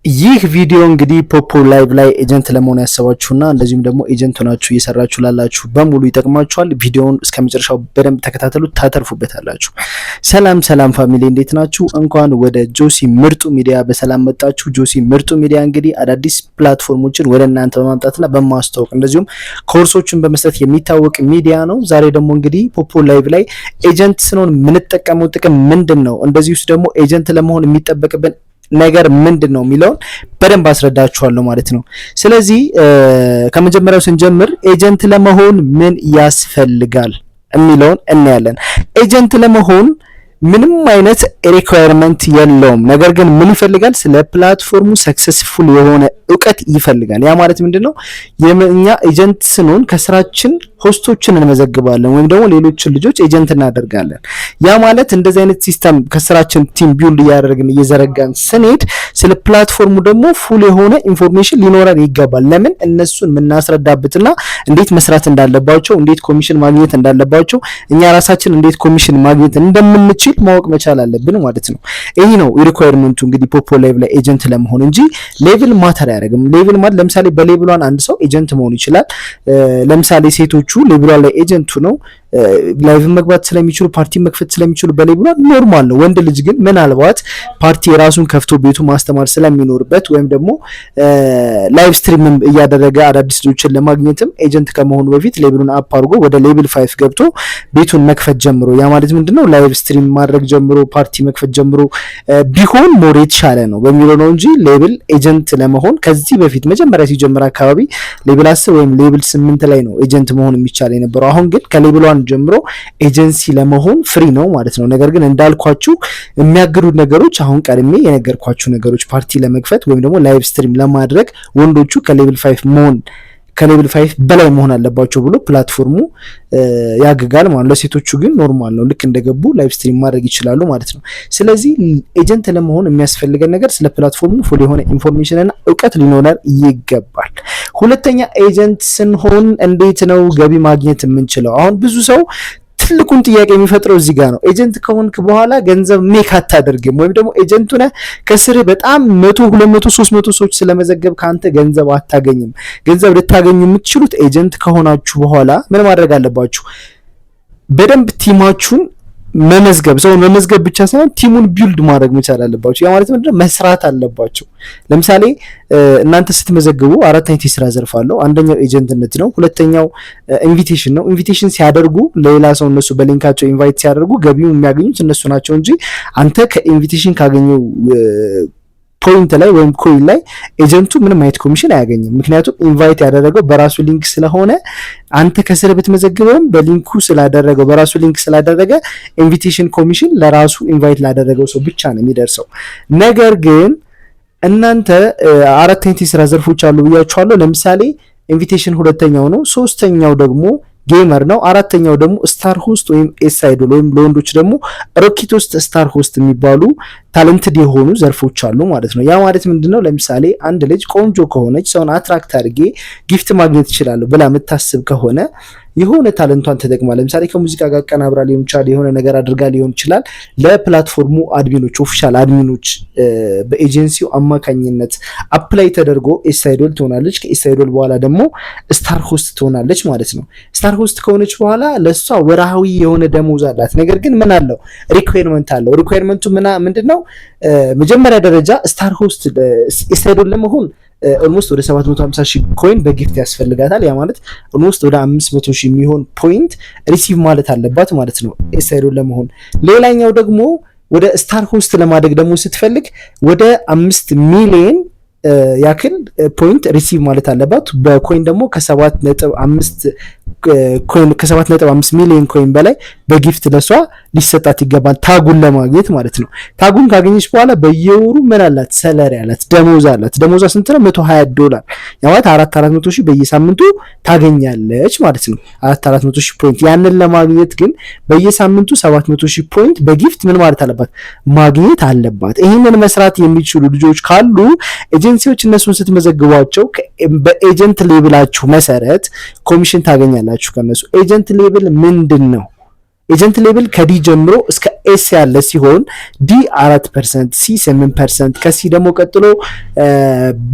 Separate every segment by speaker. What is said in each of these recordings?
Speaker 1: ይህ ቪዲዮ እንግዲህ Poppo Live ላይ agent ለመሆን ያሰባችሁና እንደዚሁም ደግሞ agent ሆናችሁ እየሰራችሁ ላላችሁ በሙሉ ይጠቅማችኋል። ቪዲዮውን እስከ መጨረሻው በደንብ ተከታተሉ፣ ታተርፉበታላችሁ። ሰላም ሰላም family፣ እንዴት ናችሁ? እንኳን ወደ ጆሲ ምርጡ ሚዲያ በሰላም መጣችሁ። ጆሲ ምርጡ ሚዲያ እንግዲህ አዳዲስ platform ኦችን ወደ እናንተ በማምጣትና በማስተዋወቅ እንደዚሁም ኮርሶችን በመስጠት የሚታወቅ ሚዲያ ነው። ዛሬ ደግሞ እንግዲህ Poppo Live ላይ agent ስንሆን የምንጠቀመው ጥቅም ምንድን ነው፣ እንደዚህ ውስጥ ደግሞ agent ለመሆን የሚጠበቅብን ነገር ምንድን ነው የሚለውን በደንብ አስረዳችኋለሁ ማለት ነው። ስለዚህ ከመጀመሪያው ስንጀምር agent ለመሆን ምን ያስፈልጋል የሚለውን እናያለን። Agent ለመሆን ምንም አይነት requirement የለውም። ነገር ግን ምን ይፈልጋል? ስለ platform ኡ successful የሆነ እውቀት ይፈልጋል። ያ ማለት ምንድን ነው? የእኛ agent ስንሆን ከስራችን host ኦችን እንመዘግባለን ወይም ደግሞ ሌሎችን ልጆች agent እናደርጋለን። ያ ማለት እንደዚህ አይነት system ከስራችን team build እያደረግን እየዘረጋን ስንሄድ ስለ platform ኡ ደግሞ full የሆነ information ሊኖረን ይገባል። ለምን? እነሱን የምናስረዳበትና እንዴት መስራት እንዳለባቸው፣ እንዴት ኮሚሽን ማግኘት እንዳለባቸው፣ እኛ ራሳችን እንዴት ኮሚሽን ማግኘት እንደምንችል ማወቅ መቻል አለብን ማለት ነው። ይህ ነው requirement ኡ እንግዲህ Poppo Live ላይ agent ለመሆን እንጂ level matter አያደርግም። Level ማለት ለምሳሌ በ level 1 አንድ ሰው agent መሆን ይችላል። ለምሳሌ ሴቶቹ level 1 ላይ agent ኡ ነው live መግባት ስለሚችሉ፣ ፓርቲ መክፈት ስለሚችሉ በ level 1 normal ነው። ወንድ ልጅ ግን ምናልባት ፓርቲ የራሱን ከፍቶ ቤቱ ማስተማር ስለሚኖርበት ወይም ደግሞ live stream እያደረገ አዳዲስ ልጆችን ለማግኘትም agent ከመሆኑ በፊት level ኡን up አድርጎ ወደ level 5 ገብቶ ቤቱን መክፈት ጀምሮ፣ ያ ማለት ምንድነው፣ live stream ማድረግ ጀምሮ፣ ፓርቲ መክፈት ጀምሮ ቢሆን more የተሻለ ነው በሚለው ነው እንጂ level agent ለመሆን ከዚህ በፊት መጀመሪያ ሲጀምር አካባቢ level 10 ወይም level 8 ላይ ነው agent መሆን የሚቻል የነበረው። አሁን ግን ከ level 1 ጀምሮ ኤጀንሲ ለመሆን free ነው ማለት ነው። ነገር ግን እንዳልኳችሁ የሚያግዱ ነገሮች አሁን ቀድሜ የነገርኳችሁ ነገሮች ፓርቲ ለመክፈት ወይም ደግሞ live stream ለማድረግ ወንዶቹ ከ level 5 መሆን፣ ከ level 5 በላይ መሆን አለባቸው ብሎ platform ኡ ያግጋል ማለት ነው። ለሴቶቹ ግን normal ነው። ልክ እንደገቡ live stream ማድረግ ይችላሉ ማለት ነው። ስለዚህ agent ለመሆን የሚያስፈልገን ነገር ስለ platform ኡ full የሆነ information እና እውቀት ሊኖረን ይገባል። ሁለተኛ፣ agent ስንሆን እንዴት ነው ገቢ ማግኘት የምንችለው? አሁን ብዙ ሰው ትልቁን ጥያቄ የሚፈጥረው እዚህ ጋር ነው። Agent ከሆንክ በኋላ ገንዘብ make አታደርግም፣ ወይም ደግሞ agent ኡ ነህ፣ ከስርህ በጣም 100፣ 200፣ 300 ሰዎች ስለመዘገብ ከአንተ ገንዘብ አታገኝም። ገንዘብ ልታገኙ የምትችሉት agent ከሆናችሁ በኋላ ምን ማድረግ አለባችሁ? በደንብ team ኣችሁን መመዝገብ፣ ሰውን መመዝገብ ብቻ ሳይሆን team ኡን build ማድረግ መቻል አለባችሁ። ያ ማለት ምንድነው? መስራት አለባቸው። ለምሳሌ እናንተ ስትመዘግቡ አራት አይነት የስራ ዘርፍ አለው። አንደኛው agent ነት ነው። ሁለተኛው invitation ነው። Invitation ሲያደርጉ ሌላ ሰው እነሱ በ link ኣቸው invite ሲያደርጉ ገቢው የሚያገኙት እነሱ ናቸው እንጂ አንተ ከ invitation ካገኘው point ላይ ወይም coin ላይ agent ኡ ምንም አይነት ኮሚሽን አያገኝም። ምክንያቱም invite ያደረገው በራሱ link ስለሆነ አንተ ከስር ብትመዘግበውም በ link ኡ ስላደረገው፣ በራሱ link ስላደረገ invitation commission ለራሱ invite ላደረገው ሰው ብቻ ነው የሚደርሰው። ነገር ግን እናንተ አራት አይነት የስራ ዘርፎች አሉ ብያችኋለሁ። ለምሳሌ invitation ሁለተኛው ነው። ሶስተኛው ደግሞ gamer ነው። አራተኛው ደግሞ star host ወይም S idol ወይም ለወንዶች ደግሞ rocket host፣ star host የሚባሉ talented የሆኑ ዘርፎች አሉ ማለት ነው። ያ ማለት ምንድነው? ለምሳሌ አንድ ልጅ ቆንጆ ከሆነች ሰውን attract አድርጌ gift ማግኘት እችላለሁ ብላ የምታስብ ከሆነ የሆነ talent ኧን ተጠቅማ፣ ለምሳሌ ከሙዚቃ ጋር ቀናብራ ሊሆን ይችላል፣ የሆነ ነገር አድርጋ ሊሆን ይችላል። ለፕላትፎርሙ አድሚኖች፣ ኦፊሻል አድሚኖች በኤጀንሲው አማካኝነት apply ተደርጎ S idol ትሆናለች። ከ S idol በኋላ ደግሞ star host ትሆናለች ማለት ነው። Star host ከሆነች በኋላ ለእሷ ወርሃዊ የሆነ ደሞዝ አላት። ነገር ግን ምን አለው? Requirement አለው። Requirement ኡ ምንድን ነው? መጀመሪያ ደረጃ star host፣ S idol ለመሆን almost ወደ 750 ሺህ coin በ gift ያስፈልጋታል። ያ ማለት almost ወደ 500 ሺህ የሚሆን point receive ማለት አለባት ማለት ነው S idol ለመሆን። ሌላኛው ደግሞ ወደ star host ለማደግ ደግሞ ስትፈልግ ወደ 5 ሚሊዮን ያክል point receive ማለት አለባት። በ coin ደግሞ ከ7.5 coin፣ ከ7.5 ሚሊዮን coin በላይ በ gift ለሷ ሊሰጣት ይገባል፣ tag ኡን ለማግኘት ማለት ነው። Tag ኡን ካገኘች በኋላ በየወሩ ምን አላት? Salary አላት፣ ደሞዝ አላት። ደሞዟ ስንት ነው? 120 ዶላር። ያ ማለት 4 400 ሺህ በየሳምንቱ ታገኛለች ማለት ነው። 4 400 ሺህ point። ያንን ለማግኘት ግን በየሳምንቱ 700 ሺህ point በ gift ምን ማለት አለባት? ማግኘት አለባት። ይህንን መስራት የሚችሉ ልጆች ካሉ ኤጀንሲዎች እነሱን ስትመዘግቧቸው በ agent level ኣችሁ መሰረት ኮሚሽን ታገኛላችሁ ከነሱ። Agent level ምንድን ነው? Agent level ከ D ጀምሮ እስከ S ያለ ሲሆን D 4%፣ C 8%፣ ከ C ደግሞ ቀጥሎ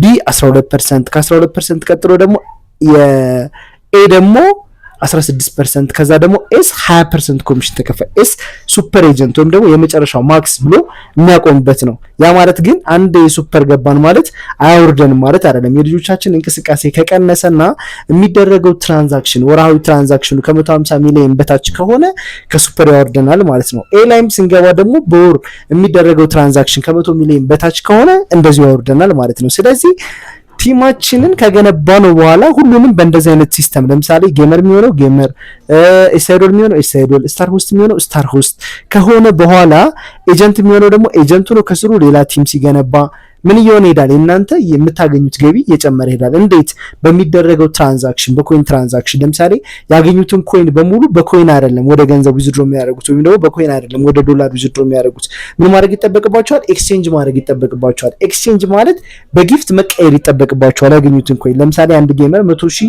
Speaker 1: B 12%፣ ከ12% ቀጥሎ ደግሞ የ A ደግሞ 16%፣ ከዛ ደግሞ S 20% ኮሚሽን ተከፋይ። S super agent ወይም ደግሞ የመጨረሻው max ብሎ የሚያቆምበት ነው። ያ ማለት ግን አንድ የ super ገባን ማለት አያወርደንም ማለት አይደለም። የልጆቻችን እንቅስቃሴ ከቀነሰና የሚደረገው transaction፣ ወርሃዊ transaction ኑ ከ150 ሚሊዮን በታች ከሆነ ከ super ያወርደናል ማለት ነው። A ላይም ስንገባ ደግሞ በወር የሚደረገው transaction ከ100 ሚሊዮን በታች ከሆነ እንደዚሁ ያወርደናል ማለት ነው። ስለዚህ team ኣችንን ከገነባነው በኋላ ሁሉንም በእንደዚህ አይነት system፣ ለምሳሌ gamer የሚሆነው gamer፣ S idol የሚሆነው S idol፣ star host የሚሆነው star host ከሆነ በኋላ agent የሚሆነው ደግሞ agent ኡ ነው። ከስሩ ሌላ team ሲገነባ ምን እየሆነ ይሄዳል? እናንተ የምታገኙት ገቢ እየጨመረ ይሄዳል። እንዴት? በሚደረገው transaction፣ በ coin transaction። ለምሳሌ ያገኙትን coin በሙሉ በ coin አይደለም ወደ ገንዘብ withdraw የሚያደርጉት ወይም ደግሞ በ coin አይደለም ወደ ዶላር withdraw የሚያደርጉት። ምን ማድረግ ይጠበቅባቸዋል? Exchange ማድረግ ይጠበቅባቸዋል። Exchange ማለት በ gift መቀየር ይጠበቅባቸዋል ያገኙትን coin። ለምሳሌ አንድ gamer 100,000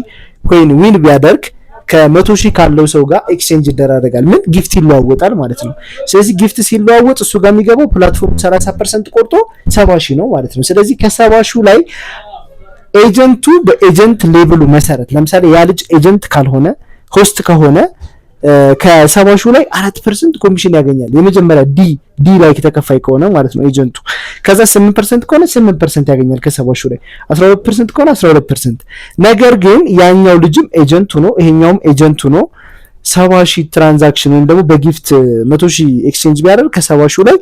Speaker 1: coin win ቢያደርግ ከ100,000 ካለው ሰው ጋር exchange ይደራረጋል። ምን gift ይለዋወጣል ማለት ነው። ስለዚህ gift ሲለዋወጥ እሱ ጋር የሚገባው platform 30% ቆርጦ 70,000 ነው ማለት ነው። ስለዚህ ከ70,000 ላይ agent ኡ በ agent level ኡ መሰረት፣ ለምሳሌ ያ ልጅ agent ካልሆነ host ከሆነ፣ ከ70,000 ላይ 4% ኮሚሽን ያገኛል። የመጀመሪያ D ላይ ተከፋይ ከሆነ ማለት ነው agent ኡ። ከዛ 8% ከሆነ 8% ያገኛል ከ70,000 ላይ፣ 12% ከሆነ 12%። ነገር ግን ያኛው ልጅም agent ሆኖ ይሄኛውም agent ሆኖ 70,000 transaction ወይም ደግሞ በ gift 100,000 exchange ቢያደርግ ከ70,000 ላይ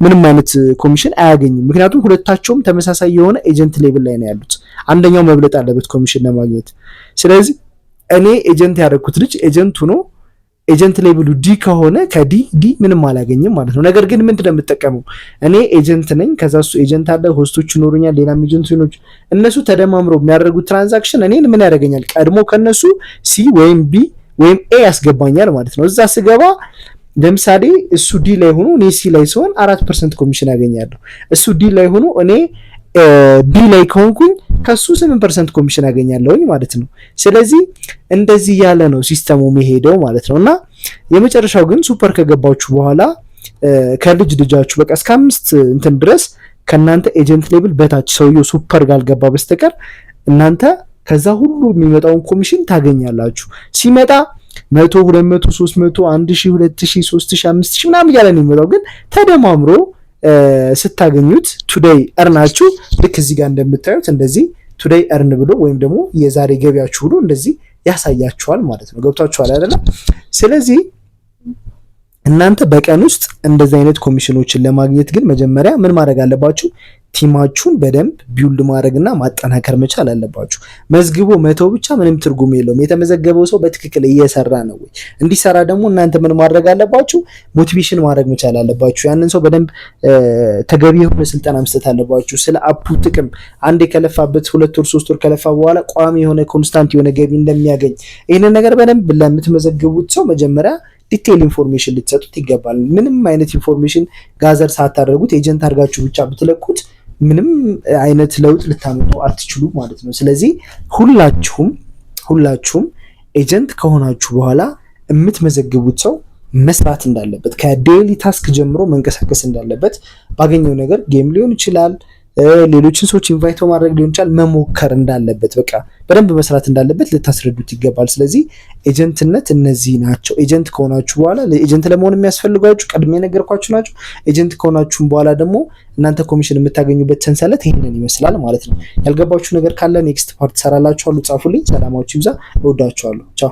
Speaker 1: ምንም አይነት ኮሚሽን አያገኝም። ምክንያቱም ሁለታቸውም ተመሳሳይ የሆነ agent level ላይ ነው ያሉት። አንደኛው መብለጥ አለበት ኮሚሽን ለማግኘት። ስለዚህ እኔ agent ያደረኩት ልጅ agent ሆኖ agent level ኡ D ከሆነ ከ D ምንም አላገኝም ማለት ነው። ነገር ግን ምንድን ነው የምጠቀመው? እኔ agent ነኝ፣ ከዛ እሱ agent አለ፣ host ኦች ይኖሩኛል፣ ሌላም agent ኦች፣ እነሱ ተደማምረው የሚያደርጉት transaction እኔን ምን ያደርገኛል? ቀድሞ ከነሱ C ወይም B ወይም A ያስገባኛል ማለት ነው። እዛ ስገባ ለምሳሌ እሱ D ላይ ሆኖ እኔ C ላይ ስሆን 4% ኮሚሽን ያገኛለሁ። እሱ D ላይ ሆኖ እኔ B ላይ ከሆንኩኝ ከሱ 8% ኮሚሽን ያገኛለሁኝ ማለት ነው። ስለዚህ እንደዚህ ያለ ነው system ኡ የሚሄደው ማለት ነው። እና የመጨረሻው ግን super ከገባችሁ በኋላ ከልጅ ልጃችሁ በቃ እስከ አምስት እንትን ድረስ ከእናንተ agent level በታች ሰውየው super ካልገባ በስተቀር እናንተ ከዛ ሁሉ የሚመጣውን ኮሚሽን ታገኛላችሁ። ሲመጣ 100፣ 200፣ 300፣ 1000፣ 2000፣ 3000፣ 5000 ምናምን እያለ ነው የሚመጣው። ግን ተደማምሮ ስታገኙት today earn ኣችሁ ልክ እዚህ ጋር እንደምታዩት እንደዚህ today earn ብሎ ወይም ደግሞ የዛሬ ገቢያችሁ ብሎ እንደዚህ ያሳያችኋል ማለት ነው። ገብቷችኋል አይደለም? ስለዚህ እናንተ በቀን ውስጥ እንደዚህ አይነት ኮሚሽኖችን ለማግኘት ግን መጀመሪያ ምን ማድረግ አለባችሁ? Team ኣችሁን በደንብ build ማድረግና ማጠናከር መቻል አለባችሁ። መዝግቦ መተው ብቻ ምንም ትርጉም የለውም። የተመዘገበው ሰው በትክክል እየሰራ ነው ወይ? እንዲሰራ ደግሞ እናንተ ምን ማድረግ አለባችሁ? Motivation ማድረግ መቻል አለባችሁ። ያንን ሰው በደንብ ተገቢ የሆነ ስልጠና መስጠት አለባችሁ። ስለ app ኡ ጥቅም፣ አንዴ ከለፋበት 2 ወር 3 ወር ከለፋ በኋላ ቋሚ የሆነ constant የሆነ ገቢ እንደሚያገኝ ይህንን ነገር በደንብ ለምትመዘግቡት ሰው መጀመሪያ detail information ልትሰጡት ይገባል። ምንም አይነት information gather ሳታደርጉት agent አድርጋችሁ ብቻ ብትለቁት ምንም አይነት ለውጥ ልታመጡ አትችሉም ማለት ነው። ስለዚህ ሁላችሁም agent ከሆናችሁ በኋላ የምትመዘግቡት ሰው መስራት እንዳለበት፣ ከ daily task ጀምሮ መንቀሳቀስ እንዳለበት፣ ባገኘው ነገር game ሊሆን ይችላል፣ ሌሎችን ሰዎች invite በማድረግ ሊሆን ይችላል፣ መሞከር እንዳለበት፣ በቃ በደንብ መስራት እንዳለበት ልታስረዱት ይገባል። ስለዚህ agent ነት እነዚህ ናቸው። Agent ከሆናችሁ በኋላ agent ለመሆን የሚያስፈልጓችሁ ቀድሜ የነገርኳችሁ ናቸው። Agent ከሆናችሁም በኋላ ደግሞ እናንተ ኮሚሽን የምታገኙበት ሰንሰለት ይህንን ይመስላል ማለት ነው። ያልገባችሁ ነገር ካለ next part ሰራላችኋለሁ። ጻፉልኝ። ሰላማችሁ ይብዛ። እወዳችኋለሁ። ቻው።